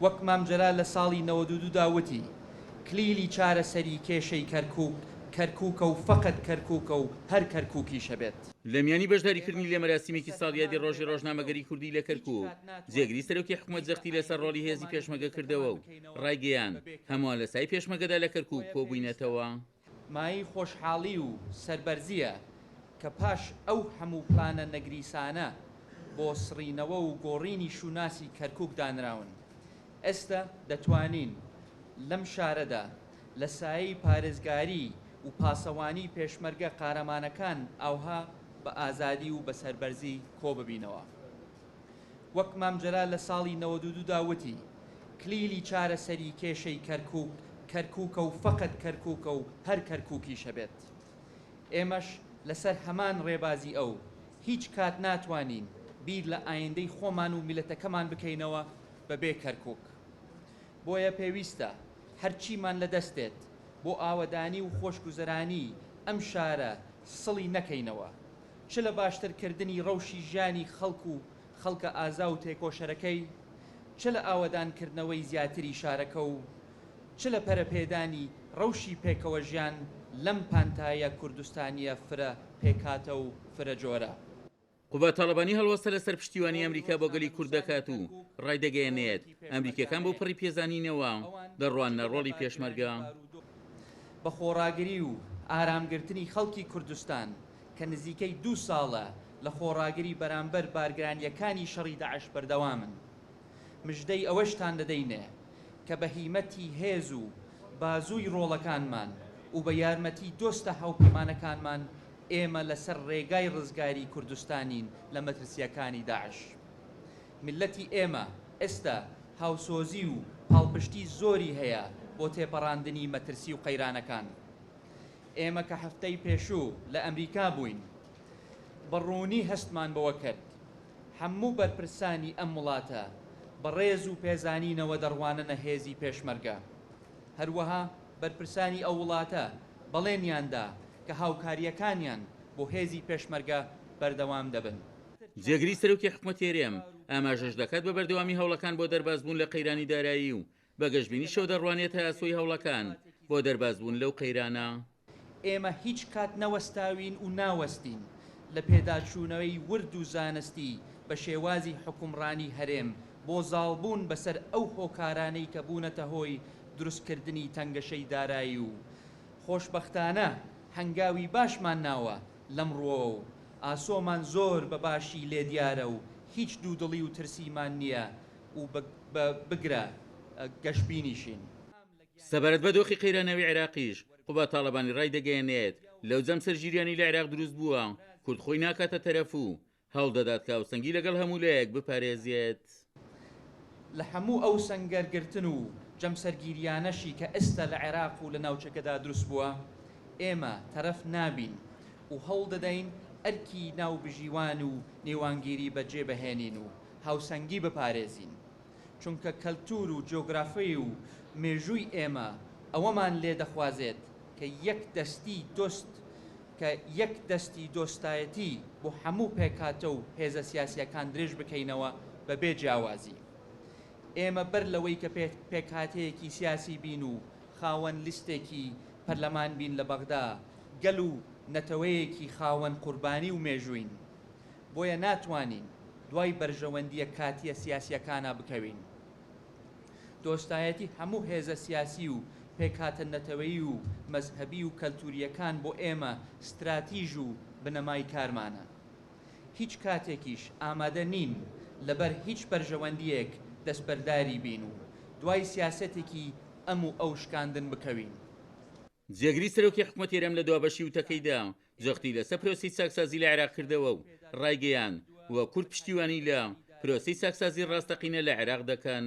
وەک مام جەلال لە ساڵی 92 دا وتی، کلیلی چارەسەری کێشەی کەرکوک، کەرکوکە و فەقەت کەرکوکە و هەر کەرکوکیش ئەبێت. لە میانی بەشداریکردنی لە مەراسیمێکی ساڵیادی ڕۆژی ڕۆژنامەگەری کوردی لە کەرکوک، جێگری سەرۆکی حکومەت جەختی لەسەر ڕۆڵی هێزی پێشمەگە کردەوە و ڕایگەیاند، هەمووان لە سای پێشمەگەدا لە کەرکوک کۆبووینەتەوە. مایەی خۆشحاڵی و سەربەرزییە کە پاش ئەو هەموو پلانە نەگریسانە بۆ سڕینەوە و گۆڕینی شوناسی کەرکوک دانراون، ئێستە دەتوانین لەم شارەدا لە سایەی پارێزگاری و پاسەوانی پێشمەرگە قارەمانەکان ئاوها بە ئازادی و بە سەربەرزی کۆببینەوە. وەک مام جەلال لە ساڵی 92 دا وتی، کلیلی چارەسەری کێشەی کەرکوک، کەرکوکە و فەقەت کەرکوکە و هەر کەرکوکیش هەبێت. ئێمەش لەسەر هەمان ڕێبازی ئەو، هیچ کات ناتوانین بیر لە ئایندەی خۆمان و میللەتەکەمان بکەینەوە بەبێ کەرکوک. بۆیە پێویستە هەرچیمان لە دەست دێت بۆ ئاوەدانی و خۆشگوزەرانی ئەم شارە سڵی نەکەینەوە. چ لە باشتر کردنی ڕەوشی ژیانی خەڵک و خەڵکە ئازا و تێکۆشەرەکەی، چ لە ئاوەدان کردنەوەی زیاتری شارەکە و چ لە پەرەپێدانی ڕەوشی پێکەوەژیان لەم پانتایە کوردستانییە فرە پێکهاتە و فرە جۆرە. قوباد تاڵەبانی هەڵوەستە لەسەر پشتیوانی ئەمریکا بۆ گەلی کورد دەکات و ڕایدەگەیەنێت، ئەمریکییەکان بەو پەڕی پێزانینەوە دەڕواننە ڕۆڵی پێشمەرگە. بە خۆڕاگری و ئارامگرتنی خەڵکی کوردستان کە نزیکەی دوو ساڵە لە خۆڕاگری بەرامبەر بارگرانییەکانی شەڕی داعش بەردەوامن. مژدەی ئەوەشتان دەدەینێ کە بە هیمەتی هێز و بازووی ڕۆڵەکانمان و بە یارمەتی دۆستە هاوپەیمانەکانمان ئێمە لە سەر ڕێگای ڕزگاری کوردستانین لە مەترسییەکانی داعش. میللەتی ئێمە ئێستا هاوسۆزی و پاڵپشتی زۆری هەیە بۆ تێپەڕاندنی مەترسی و قەیرانەکان. ئێمە کە هەفتەی پێشوو لە ئەمریکا بووین، بە ڕوونی هەستمان بەوە کرد هەموو بەرپرسانی ئەم وڵاتە بە ڕێز و پێزانینەوە دەڕواننە هێزی پێشمەرگە. هەروەها بەرپرسانی ئەو وڵاتە بەڵێنیان دا کە هاوکارییەکانیان بۆ هێزی پێشمەرگە بەردەوام دەبن. جێگری سەرۆکی حکومەتی هەرێم ئاماژەش دەکات بە بەردەوامی هەوڵەکان بۆ دەربازبوون لە قەیرانی دارایی و بە گەشبینیشەوە دەڕوانێتە ئاسۆی هەوڵەکان بۆ دەربازبوون لەو قەیرانە. ئێمە هیچ کات نەوەستاوین و ناوەستین لە پێداچوونەوەی ورد و زانستی بە شێوازی حوکمڕانی هەرێم بۆ زاڵبوون بەسەر ئەو هۆکارانەی کە بوونەتە هۆی دروستکردنی تەنگەشەی دارایی و خۆشبەختانە هەنگاوی باشمان ناوە لەم ڕووەوە و ئاسۆمان زۆر بە باشی لێ دیارە و هیچ دوودڵی و ترسیمان نییە و بە بگرە گەشبینیشین. سەبارەت بە دۆخی قەیراناوی عێراقیش، قوباد تاڵەبانی ڕایدەگەیەنێت، لەو جەمسەرگیریانەی لە عێراق دروست بووە، کورد خۆی ناکاتە تەرەف و هەوڵدەدات کە هاوسەنگی لەگەڵ هەموو لایەک بپارێزێت. لە هەموو ئەو سەنگەرگرتن و جەمسەرگیریانەشی کە ئێستا لە عێراق و لە ناوچەکەدا دروست بووە، ئێمە تەرەف نابین و هەوڵدەدەین ئەرکی ناوبژیوان و نێوانگیری بەجێبهێنین و هاوسەنگی بپارێزین. چونکە کەلتوور و جیۆگرافی و مێژووی ئێمە ئەوەمان لێ دەخوازێت کە یەک دەستی دۆست کە یەک دەستی دۆستایەتی بۆ هەموو پێکهاتە و هێزە سیاسییەکان درێژ بکەینەوە بە بێ جیاوازی. ئێمە بەر لەوەی کە پێکهاتەیەکی سیاسی بین و خاوەن لیستێکی پەرلەمان بین لە بەغدا، گەل و نەتەوەیەکی خاوەن قوربانی و مێژووین. بۆیە ناتوانین دوای بەرژەوەندییە کاتییە سیاسییەکانا بکەوین. دۆستایەتی هەموو هێزە سیاسی و پێکهاتە نەتەوەیی و مەزهەبی و کەلتوورییەکان بۆ ئێمە ستراتیژ و بنەمای کارمانە. هیچ کاتێکیش ئامادە نین لەبەر هیچ بەرژەوەندییەک دەستبەرداری بین و دوای سیاسەتێکی ئەم و ئەو شکاندن بکەوین. جێگری سەرۆکی حکومەتی هەرێم لە دوابەشی وتەکەیدا جەختی لەسەر پرۆسەی چاکسازی لە عێراق کردەوە و ڕایگەیاند، وەک کورد پشتیوانی لە پرۆسەی چاکسازی ڕاستەقینە لە عێراق دەکەن.